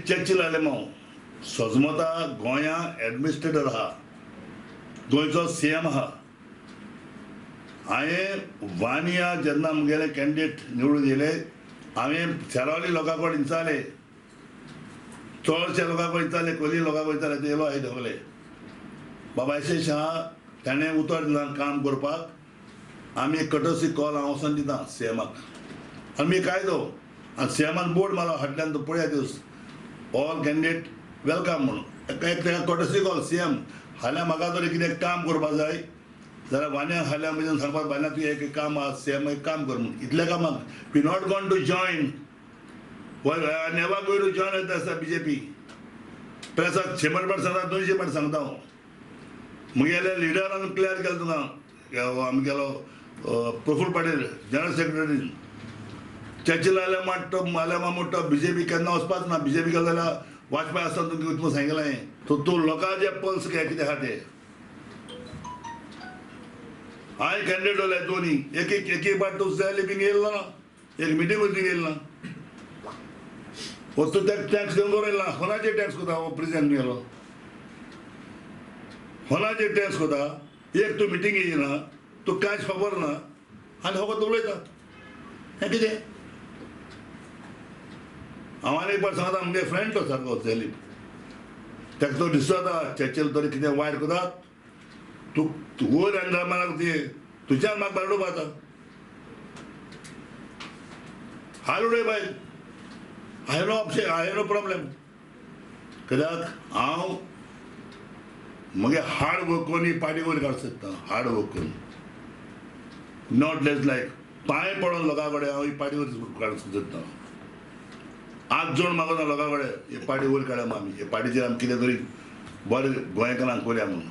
Churchill Alemao सजमता गोंया administrator आहा, गोंयचो सीएम आहा. हांवें वानिया जेन्ना मुगेले कॅन्डिडेट निवडून येयले, हांवें शेरावली लोकां कडेन विचारलें, चडशे लोकां कडेन विचारलें, कोली लोकां कडेन विचारलें, ते येयलो आहा सगळे. बाबा अशें अशें आहा, ताणें उतर दिलां काम करपाक. आमी कटसी कॉल हांव वचोन दिता सीएमाक. आनी मी कायदो आनी सीएमान बोर्ड मारला फाटल्यान, तो पळया दीस ऑल कॅन्डिडेट welcome म्हणून. एक ताका कटसी कॉल सीएम. फाल्यां म्हाका तरी कितें काम करपा जाय जाल्यार वान्या फाल्यां म्हज्यान सांगपाक, वान्या तुवें एक काम आहा, सीएम एक काम कर म्हणून. इतल्या कामाक we not gone to join, never going to join येता आसा बीजेपी. प्रेसाक 100 पाट सांगता, 200 पाट सांगता हांव. मुगेल्या लिडरान क्लियर केलें तुका, आमगेलो प्रफुल्ल पाटील जनरल सेक्रेटरी. चर्चील आलेमां तो आलेमां म्हणटा बीजेपी केन्ना वचपाच ना. बीजेपी गेलो जाल्यार वाजपेयी आसतना तुमकां तुमकां सांगलें, तो तूं लोकांचे पल्स घे कितें आहा ते. हांवें कॅन्डिडेट जाले दोनी, एक एक एक एक पाट तूं जाय बीन येयलो ना, एक मिटींग वचून येयलो ना. वस्तू टॅक्स घेवन दवरला ना. कोणाचे टॅक्स कोता हो प्रेसिडेंट गेलो? कोणाचे टॅक्स कोता? एक तूं मिटींग येयना, तूं कांयच खबर ना आनी फकत उलयता. हें कितें? हांव आनी एक पाट सांगता, आमगे फ्रेंड तो सारको सेलीप, ताका तो दिसता चर्चील तरी कितें वायट करता. तूं वयर आनी म्हाका ती तुज्यान म्हाका भायर उडोवपा आतां हाल उडय बायल. I have no option, I have no problem. कित्याक हांव म्हगे हार्ड वर्क करून ही पार्टी वयर काडूंक सोदता. हार्ड वर्क करून, not less लायक पांय पडोन लोकां कडेन हांव ही पार्टी वयर काडूंक सोदता. आज जोड मागोना लोकां कडेन, ही पार्टी वयर काडया आमी, हे पार्टीचेर आमी कितें तरी बरें गोंयकारांक करया म्हणून.